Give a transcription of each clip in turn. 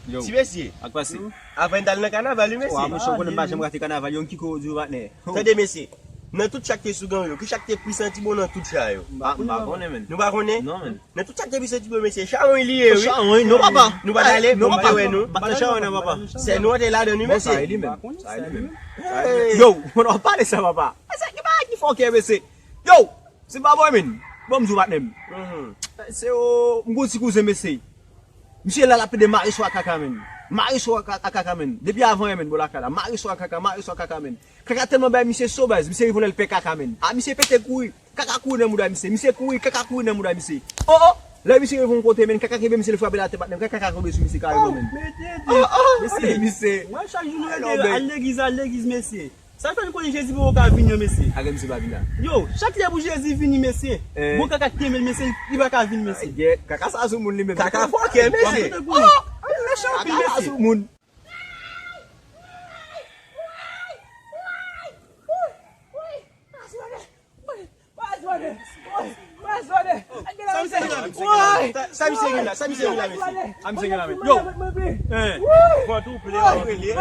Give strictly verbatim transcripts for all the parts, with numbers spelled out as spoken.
Ti mesye, ak pase. Avan n t al nan kanaval, wi, mesye. Wa, monchè, ou konnen m pa janm rate kanaval. Yon kiko di w patnè. Tande, mesye. Nan tout sa k te sou gang yo, ki sa k te pi santi bon nan tout sa yo? M pa, m pa konnen, menn. Nou pa konnen? Non, menn. Nan tout sa k te pi santi bon, mesye, chawony li ye, wi. Chawony, non, papa. Nou pa t ale, non, papa. Wè nou. Bat chawony, non, papa. Se nou te ladan, wi, mesye. Sa e li menm. Sa e li menm. Yo, mwen ap pale sa, papa. Sa ki pa ki fòkè, mesye. Yo, se pa bon, menn. Bon, m di w, patnè m. Se yo, m gon ti kouzen, mesye. Misye la, l ap plede mare sou a kaka, menn. Mare sou a ka-, a kaka, menn. Depi avan yè, menn, bò lakay la. Mare sou a kaka, mare sou a kaka, menn. Kaka tèlman bay misye so, baz. Misye rive yon lè l pè kaka, menn. A, misye pete kouri. Kaka kouri nan mouda misye. Misye kouri, kaka kouri nan mouda misye. O, o! Lè misye rive yon kote, menn, kaka kenbe misye, l frape l atè, patnè m. Kaka kenbe sou misye kareman, menn. O, o! Mesye, misye. Mwen, chak jou nou rele al legliz, al legliz, mesye. Sa fè n konnen Jezi poko ka vini an, mesye. Ak misye pa vin la. Yo, chak lè pou Jezi vini, mesye. Bon kaka k kenbe l, mesye, li pa ka vin, mesye. Kaka sa sou moun li menm. Kaka fòkè, mesye. Kaka sa sou moun. Sa misye gen la, sa misye gen la, mesye. A misye gen la, men. Yo. Fò tou ple. Sa misye gen la.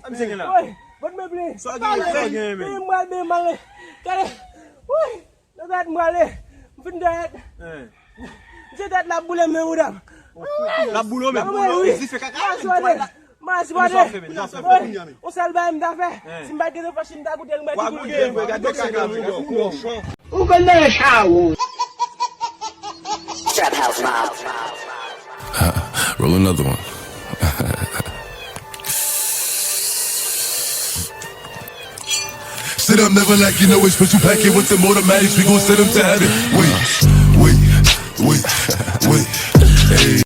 Sa misye gen la. Sa gen, sa gen, men. Gade. Nan dat m prale. M fin dèyèt. Misye dèyèt la boule m, men, mouda m. La boule w, men. Boule w, wi. Dife kaka. Maswade. Maswade. Wi. Yon sèl bagay m ta fè. Si m pa t gen fache, m ta goute l, m pa t goute l. Gade kaka, mouda. Ou konn nan chawon. Trap House Mob. Roll another one. Sit up, never like you know it. Special packet with the motor madness. We gon' send them to heaven. Wait.